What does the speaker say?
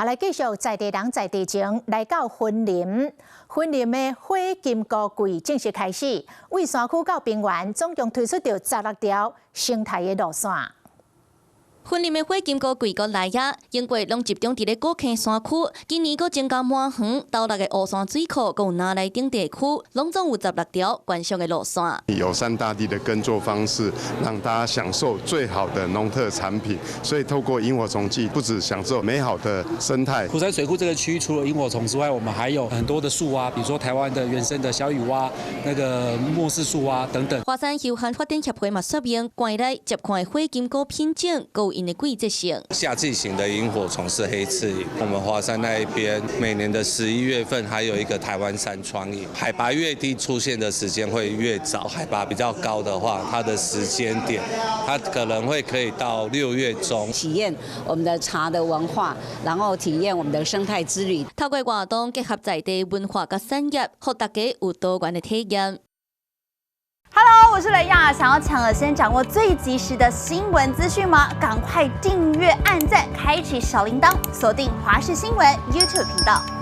好，來繼續在地人在地情，來到雲林，雲林的火金菇季正式開始，對山區到平原，總共推出著16條生態的路線。雲林的火金菇季閣來矣，經過攏集中佇咧古坑山區，今年閣增加滿園、斗六的烏山水庫，閣有那來頂地區，攏總有十六條觀賞的路線。友善大地的耕作方式，讓大家享受最好的農特產品。所以透過螢火蟲季，不止享受美好的生態。鼓山水庫這個區域，除了螢火蟲之外，我們還有很多的樹蛙，比如說台灣的原生的小雨蛙、那個莫氏樹蛙等等。華山休閒發展協會嘛說明，館內接看的火金菇品種，閣有𪜶的季節性。夏季型的螢火蟲是黑翅螢，我們華山那一邊每年的11月份還有一個台灣山窗螢，海拔越低出現的時間會越早，海拔比較高的話，它的時間點，它可能會可以到6月中。體驗我們的茶的文化，然後體驗我們的生態之旅。透過活動結合在地文化佮產業，予大家有多元的體驗。 Hello，我是雷亞，想要搶先掌握最及時的新聞資訊嗎？趕快訂閱、按讚、開啟小鈴鐺，鎖定華視新聞 YouTube 頻道。